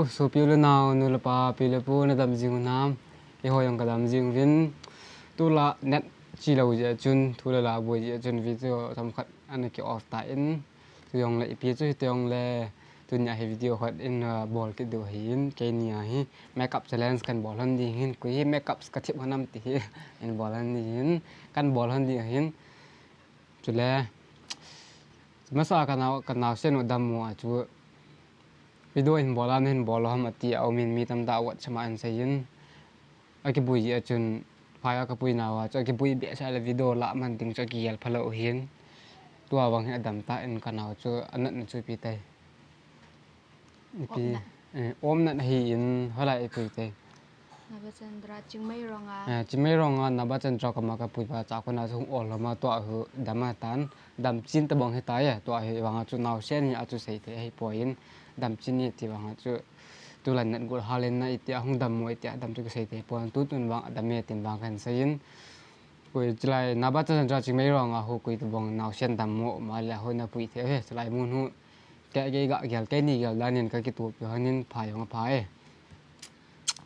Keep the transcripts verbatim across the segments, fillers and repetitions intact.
Sopi u le nao, nu le pa, pi le pu, na dam jing u nam? Keiho jong ka dam jing uvin. Tulai net chi lou jeh chun, thu le la boi jeh chun video themkhat ana ki off tan. Chujongle ipi chu hiti jongle, tunia hi video khat in, ah, bol kit diu ahin, keini a hi makeup challenge kan bol lhon ding ahin, koi hi makeup ka thep lhon ham ti hi in bol lhon ding ahin, kan bol lhon ding ahin. Chule, masa ka nao, ka naosen u dammo a chu, video hin bol a, nahin bol lou ham ati a um in, mi tamtah WhatsApp a hin sei in. Akibui jeh a chun, phai a ka pui nauva chu, akibui behseh le video lah man ding chu akigel phalou ahin. Tua vang hi adam tah in ka nao chu, anatna chu ipi tai. Ipi, Omnat. Eh, omnat ahin, hoilai ipui tai. Nabachandra, Chingmeirong a. Eh, Chingmeirong a, Nabachandra koma ka pui pa, chakona chu hung ol lhom a, tua hi dam atan, damchin tabang hitai, tua hi vang a chu naosen hi a chu sei thei ahipoi in, damchin hi ti vang a chu, tulai net gol hal in na iti a hung dammo iti a dam chu ka sei thei pon, tutun vang adam e tin vang kan sei in, koi chulai Nabachandra Chingmeirong a hu koi tabang naosen dammo ma le hu na pui thei he, chulai mun hu. Kei, kei ga gel, keini gel dan in ka kitup lhon in pha jong apha e.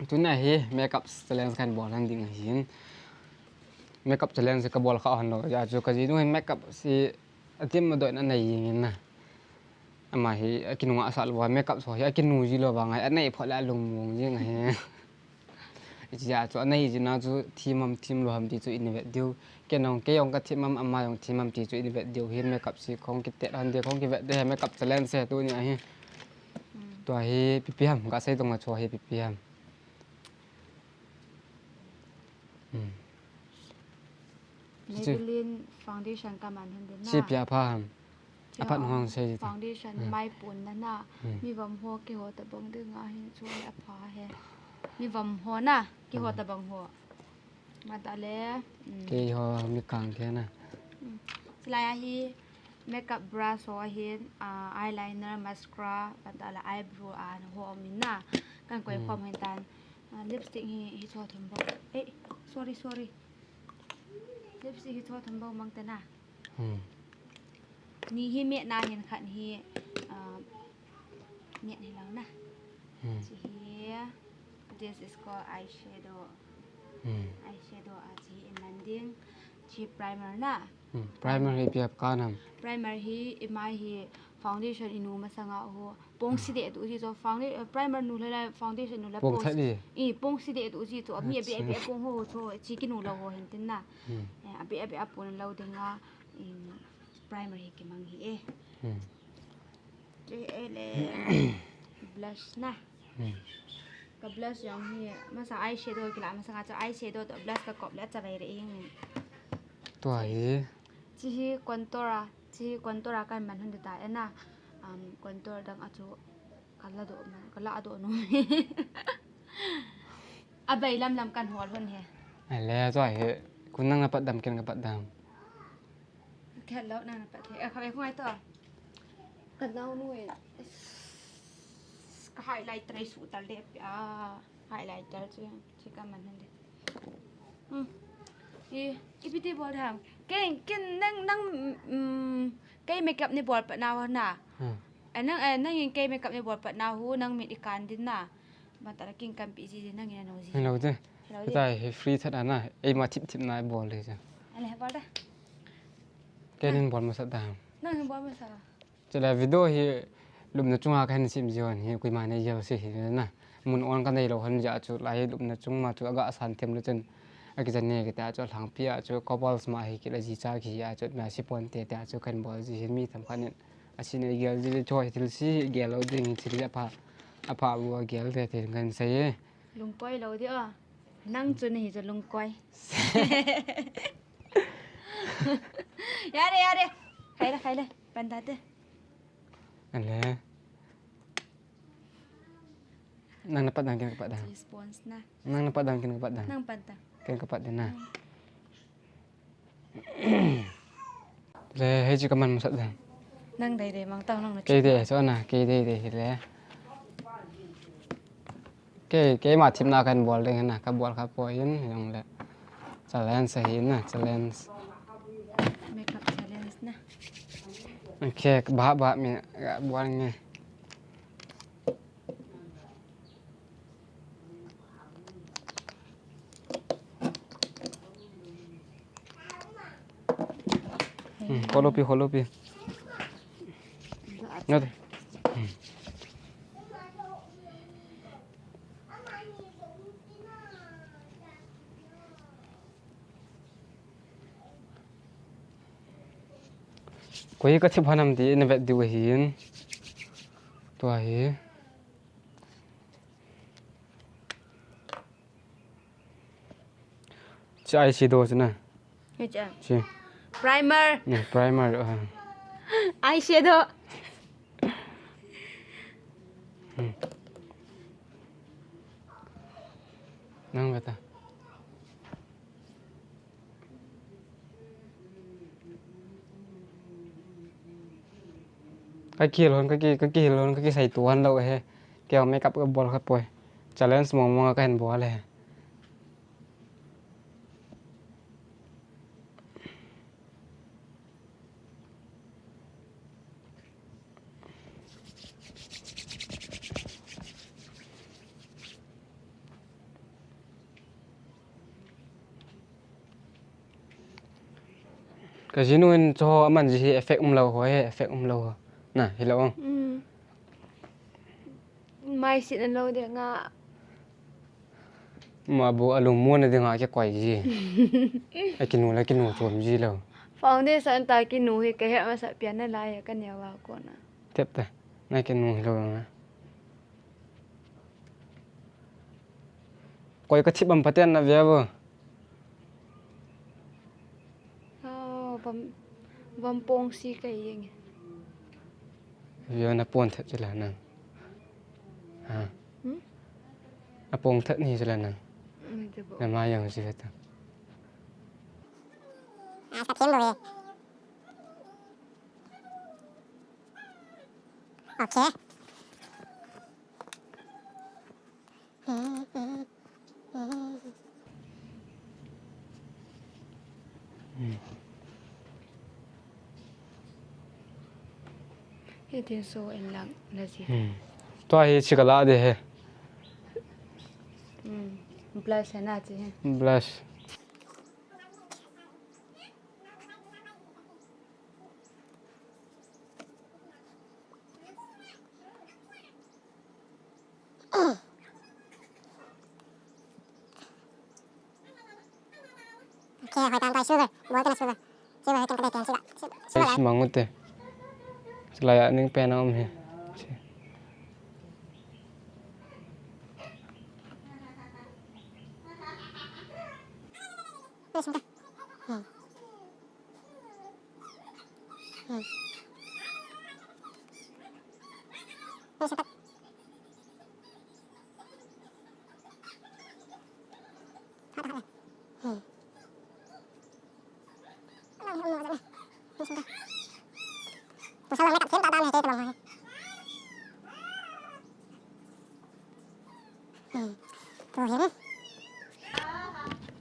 Tunia hi makeup challenge kan bol lhon ding ahin. Makeup challenge ka bol kha lhon lou jeh a chu ka jinu hin makeup hi atim adoi na nei jing in na. Ama hi akinung asah lou va, makeup so hi akinu ji lou vang a, anei phot le alungmong jing ahi. Hiche a chu anei jing a chu thim ham thim lou ham ti chu in vet diu. Kei jong, kei jong ka thim ham, ama jong thim ham ti chu in vet diu. Hi makeup se khong kitet lhon ding, khong kivet ding, hi makeup challenge se tunia hi. Hmm. Tua hi ipi ipi ham, ka sei tong a chu hi ipi ipi ham. Hmm. Maybelline foundation ka man lhon ding na. Hiche ipi apha ham? Aphat hung sei ta. Foundation, hmm, mai pon na na. Hmm. Mi vom ho keiho tabang ding ahi chu apha he. Mi vom ho na, keiho, hmm, tabang ho. Mata le, hmm, keiho mi kang kei na. Hmm. Chulai a hi makeup brush ho ahin, ah, eyeliner, mascara, mata le eyebrow a ho um in na. Kan koi, hmm, khom hin tan. Ah, lipstick hi, hicho thum bou. Eh, sorry, sorry. Lipstick hicho thum bou mang te na. Hmm. Ni hi matte na hin khat hi, ah, matte hilou na. Hmm. Hiche hi, this is called eyeshadow. Hmm. Eyeshadow a hiche hi in man ding. Hiche primer na. Hmm. Primer hi ipi apha nam? Primer hi, imai hi foundation inu masanga ho. Pong, hmm, si deh tu ji chu founda-, eh, primer nu le la foundation nu le pong, pong si deh tu ji chu, mi abeh, acha, abeh pong ho chu, hiche kinu lou ho hin tin na. Hmm. Eh, abeh, abeh apon lou ding a, in, primer hi kimang hi e. Hmm. Hiche hi le blush na. Hmm. Ka blush jong hi, masa eyeshadow kila masanga chu eyeshadow toh blush ka kop le acha vai re ing. Tua hi. Hiche hi contour a, hiche hi contour a kan man lhon ding ta e na. Um, contour dang a chu Ka la doh nom, ka la doh nom. Abai lam lam kan hol lhon e. Ale, tua hi, kun nang na pat dam, ken ka pat dam. Khat lou nang na pat e. Eh, kha ve khungai to. Ka nao nu e. Ka highlighter su tal de. Ah, highlighter chu, chu ka man lhon de. Hmm. I, ipi ti bol tham. Ken, ken nang, nang, mm, kei makeup nei bol pat nau na. Hmm. Eh, nang, eh, nangin kei makeup nei bol pat nau, nang mit i kan ding na. Ban ta la ken kan pi ji, nangin ano ji. Hello de. Hello de. Tua hi free that ana. Eima thip thip na bol le je. Ale, bol da. Ken hin bol masa da. Nang hin bol masa. Chule video hi lupna chunga kahin sem jiu hi koima nei jiu si hi na. Mun on kanei lou hon jeh a chu lai lupna chung ma chu aga san them lou chun. Akichan nei kiti a chu lhangpi a chu couples ma hi kila ji cha kihi a chu na si pon te te a chu kahin bol ji hi mi themkhat in. Asi nei gel ji chu hi thil si gel lou ding hi thil apha. Apha bu gel te te kahin sei e. Lungkoi lou di o. Nang chu nahi chu lungkoi. Yare, yare. Khai le, khai le. Pan ta te. Ale. Nang na pat dam, ken ka pat dam. Response na. Nang na pat dam, ken ka pat dam. Nang pat dam. Ken ka pat dam na. Hmm. Le, hichu ka man masat dam. Nang dei dei mang tau nang na. Kei dei, so na, kei dei dei hi le. Kei, keima themna kahin bol ding na, ka bol kha poi in, jong le. Challenge ahi na, challenge. Makeup challenge na. Okay, ba, ba, mi, bol nge. Hmm, kholo pi, kholo pi. Ngat. Hmm. Koi ka chip hanam ti na vet diu ahin. Tua hi. Chi eyeshadow chu na. Hiche. Chi. Primer. Ne, primer, ah. Eyeshadow. Hmm. Nang beta. Ka kihil hon, ka ki, ka kihil hon, ka kisei tuan lou he. Kei makeup ka bol kha poi. Challenge mong mong ka hin bol he. Ka jinu in cho aman ji hi effect um lou ho, he effect um lou ho. Na, hilou. Mm. Mai sit na lou de nga. Ma bu alung mun na ding a kikoi ji. A kinu la kinu chom ji lou. Foundation ta kinu hi ka he masa pian na lai ka neo a kona. Tep ta. Na kinu hilou na. Koi ka chip am paten na ve bo. Oh, vam, vam pong si ka yeng. Ve na pon thet la na. Ha. Hmm? A pong thet ni la na. Hmm, te bo. Na ma yang si ta. Ah, sa pin bo ye. Okay. Hitin so en lang la ji. Hmm. Tua hi chika la de he. Hmm. Blush na chi he. Blush. Okay, hoi tan tai silver. Bol tan silver. Silver hoi tan kadai tan sila. Silver. Ei, la. Simang ute. Sila ya ning pen a um he. Si. Ni sinta. Hmm. Hmm. Ni sinta.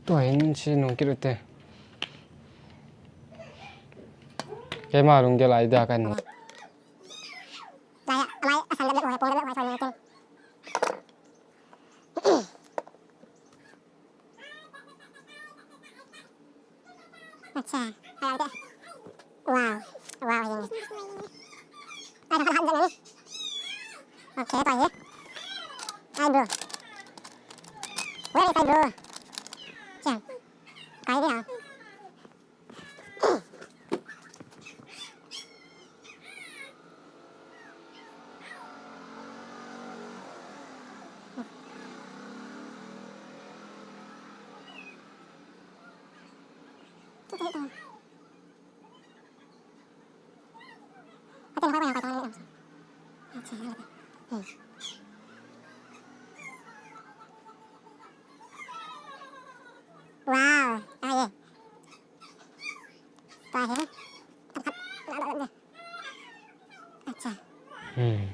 Tua hin si nung kit ute. Keima lunggel a idea kan. Lai, lai, asan dep dep ho, pon dep dep ho, asan dep dep. Acha, hai ate. Wow, wow, yeng. Ai, hai, hai, hai. Okay, tua hi. Eyebrow. Where is eyebrow? Cha. Kai dia. Wow, ah, yeah. Tua hi. Acha. Hmm.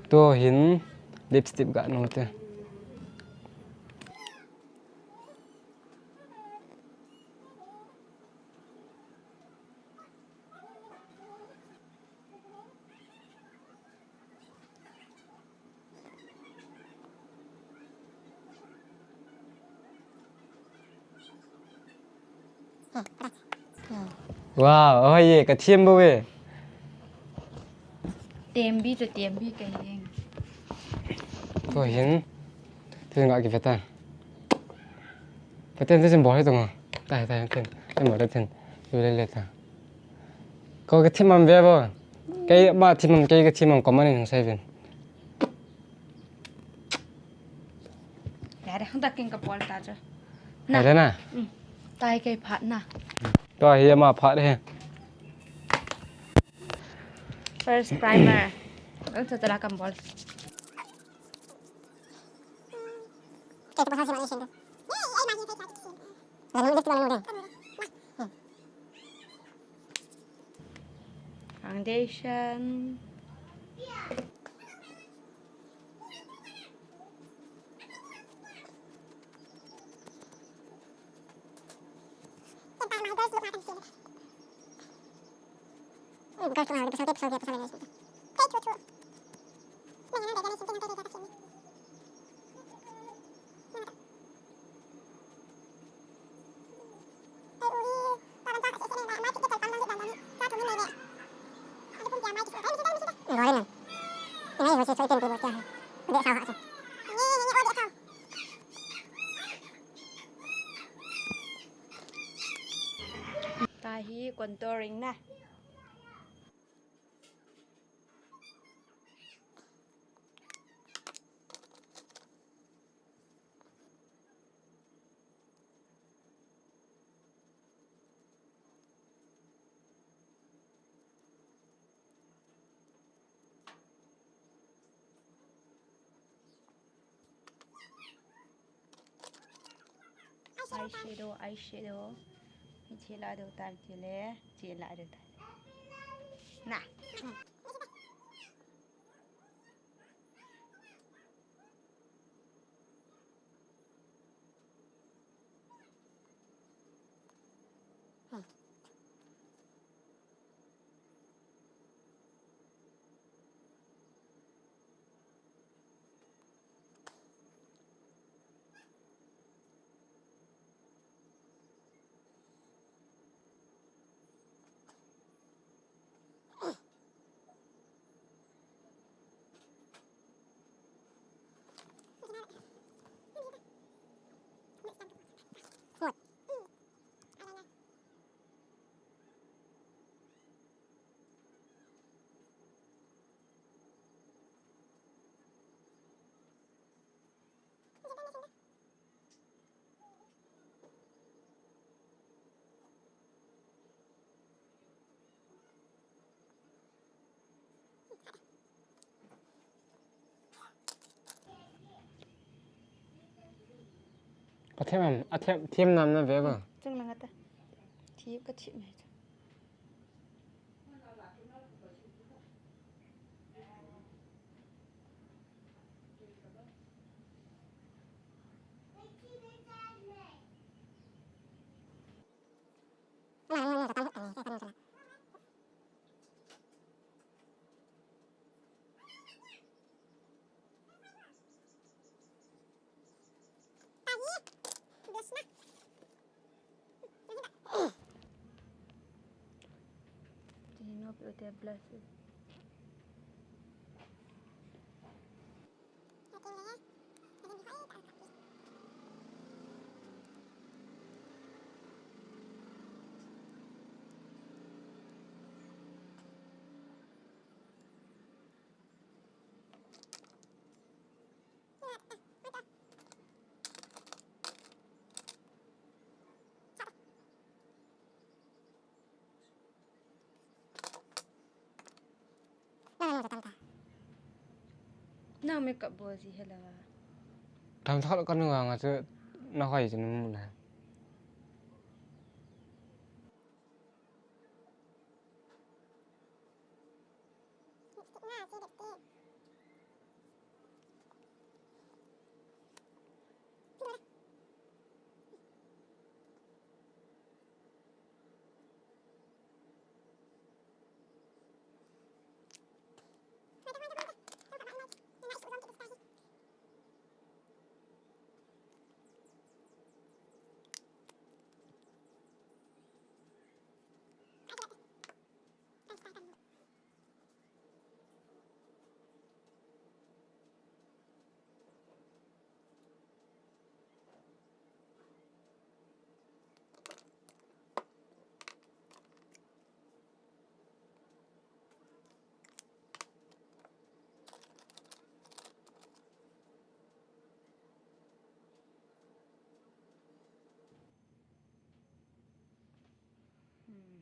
Tua hin lipstick ga nu te. Wow, oi ye, ka them bou ve. Tembi chu tembi ka hing. Ko hin. Tin ga ki veta. Ka ten tin bol hi tung. Tai tai tin. Tin bol tin. Yu le le ta. Ko ka them am ve bou. Kei ma them am, kei ka them am ko ma ni nung sai vin. Ya de, hung ta king ka bol ta chu. Na. Hai de na. Mm. Tai kei phat na. Tua hi ama phat he. First primer. Ang sa tala kambol. Foundation. Tahi contouring na. Eyeshadow, eyeshadow. Hiche la do tan tile, hiche la do tan. Na. Ka them em, a them, them nam na ve ba. Chung lang ata. Thi ka thi me. Nang makeup bol ji hela. Tam thak lo kan wa nga chu na hoi chu na mu na.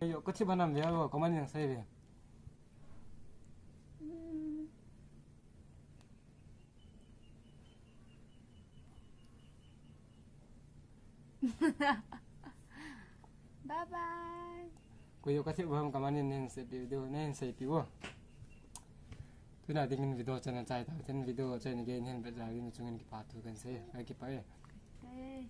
Yo, ka thip anam ve lo, comment in sei ve. Bye bye. Ko yo ka thip bam comment in nen sei pi video, nen sei pi wo. Tuna dingin video chana chai ta, ten video chai ni ge nen be ja ni chungin kipa thu kan sei, ka kipa e. Hey.